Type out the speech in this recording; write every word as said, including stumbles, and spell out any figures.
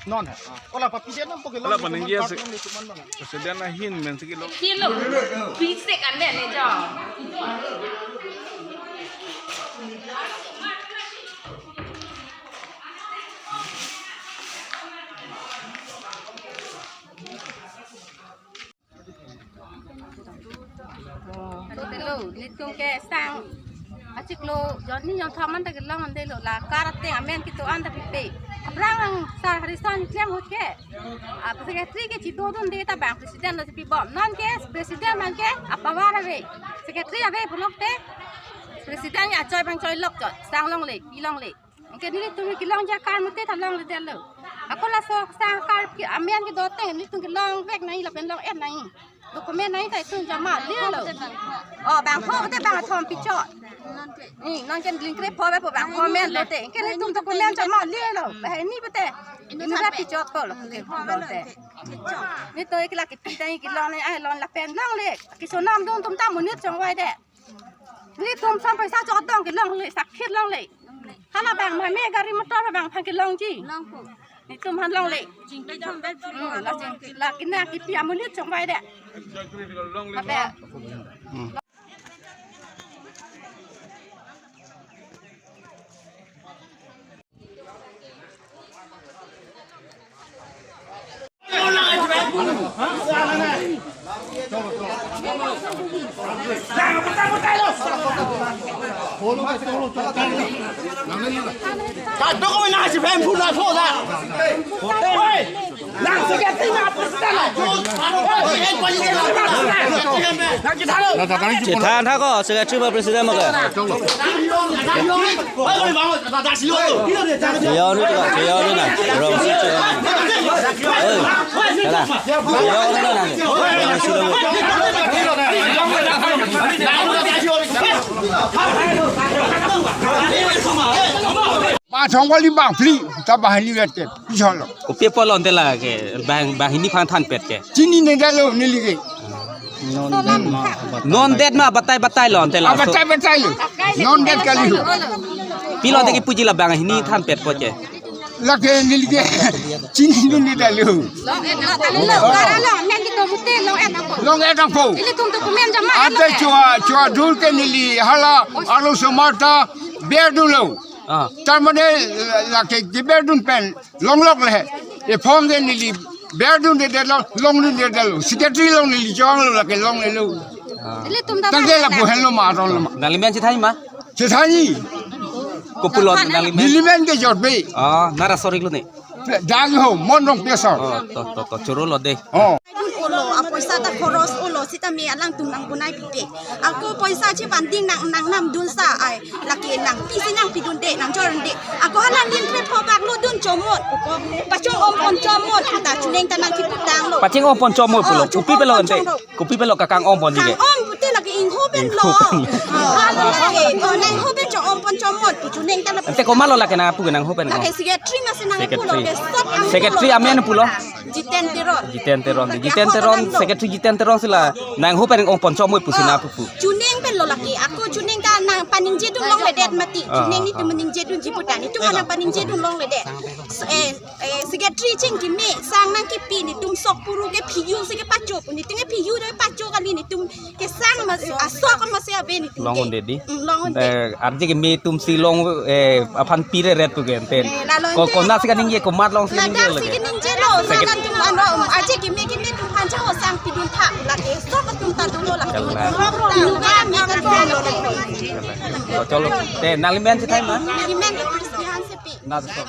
Non hai. Ola papi dia non poke. Ola paning dia se. President ahin men si kilo. Kilo. Pisek ande ne jo. Lo, nelitum ke sang achiklo, jonni jonni thaman ta kelong ande lo, la kar ateng amen kedo-an ta pipe. Aphrang sar Harison klem ahut ke, ah, secretary ke chidodunde ta bang president lo chipibom. Non ke president bang ke apower ave. Secretary ave pulote president ya choi bang choi lok choi. Sang longle, pi longle. Anke nelitum kelongji akar mate ta longledetlo. Ako laso sang kar ke amen kedo ateng nelitum kelongvek nangji lapen long-et nangji. Document nangji ta itum jama lelo. Oh, bangpho te bangthom pichot. Hmm, non ke lingkre pho be po bangpho men lote. Anke nelitum document jama lelo. Banghini pute. Inut ra pichot ko lo ke pho lote. Nelitum ke la kepi tangji kelong nangji ai lon lapen longle. Kesonam dun atum ta monit chongvaidet. Nelitum som paisa chot dong kelongle, sakhi longle. Hala bang mame gari motor bang aphan kelongji. Nelitum aphan longle. Hmm, la jing, la kena kepi amonit chongvaidet. Ape. Chethan tha ko, secretary ba president ma ke? Cheyong ni tu, cheyong ni na. Rong si cheyong ni. Oi, kala. Cheyong ni na. Rong si rong. Ba thong wali bang phli, ta banghini vet ke, pi cholo. Kopi apot lonte la ke, bang, banghini aphan thanpet ke. Chinine detlo neli ke. Non det ma batai batai lonte la. Ah, batai batai lo. Non det kali ho. Pi lonte kipuji la banghini thanpetpo ke. Lake neli ke chinine detlo. Long-et nangpo. Long-et nangpo. Ante chua, chua dul ke neli hala arlosomar ta berdunlo. Ah. Tar mane lake keberdun pen longlokle. Ephong ke neli berdundedetlo, longdundedetlo. Secretary along neli chonglo lake longlelo. Ah. Tangte lapu henlo ma, ronglo ma. Nangli men chethanji ma? Chethanji. Kopi pulo nangli men? Neli men ke Jorbe. Ah, nang ra sorry lo ne. Dagi ho, Mon Rongpi asor. Oh, to, to, to, choro lo de. Oh. Dun olo, apoisa ta khoros olo, sitame alangtum nang bunai pipe. Ako poisa chibanding nang, nang namdun sa ai, lake nangpisi nangpidunde, nangjordunde. Ako hala nin kre pho bak lo dun chomot, pachong-ompon chomot, ta chuneng ta nangkiputanglo. Paching-ompon chomot pulo, oh, kopi pulo ante? Chong-ompon chomot. Kopi pulo kakang-omponji ke? Kang-om pute lake ingho pen lo. Ingho pen lo. Oh, lake, oh, nangho pen chong-ompon chomot, pu chuneng ta la. Ante komatlo lake nangpu ke nangho pen? Lake secretary masi nangpu lo. Secretary. Ke sot ang secretary amen pulo? Jiten Teron. Jiten Teron. Jiten Teron, secretary Jiten Teron si la nangho pen ong ponchom moi pusi nangpu pu. Chuneng pen lo lake. Ako chuneng ta nangpaningjedun longledet mati. Ah, chuneng nelitum ah. Ningjedunji puta. Nelitum nangpaningjedun longledet. S-, eh, eh, secretary chingki me sang nangkipi nelitum sok puru ke phiyu si kepachok. Nelitum ke phiyu do pachok kali nelitum kesang mas, asok masi ave nelitum ke. Long-un-e dei. Mm, long-un-e. Eh, arje keme atum si long, eh, aphan pire ret tu ke enten. Eh, lalo ko, ente. Konat si kaningje, komat along si kaningje lake. Ladak si kaningje lo, secretary. Salan atum ano, um, arje keme keme atum aphan chahosang pidun tha, lake sok atum ta dolo lake. Chalo. Lo, chalo. Te, nangli men chethan ma? Neli men ke Christian Sepi. Na, so.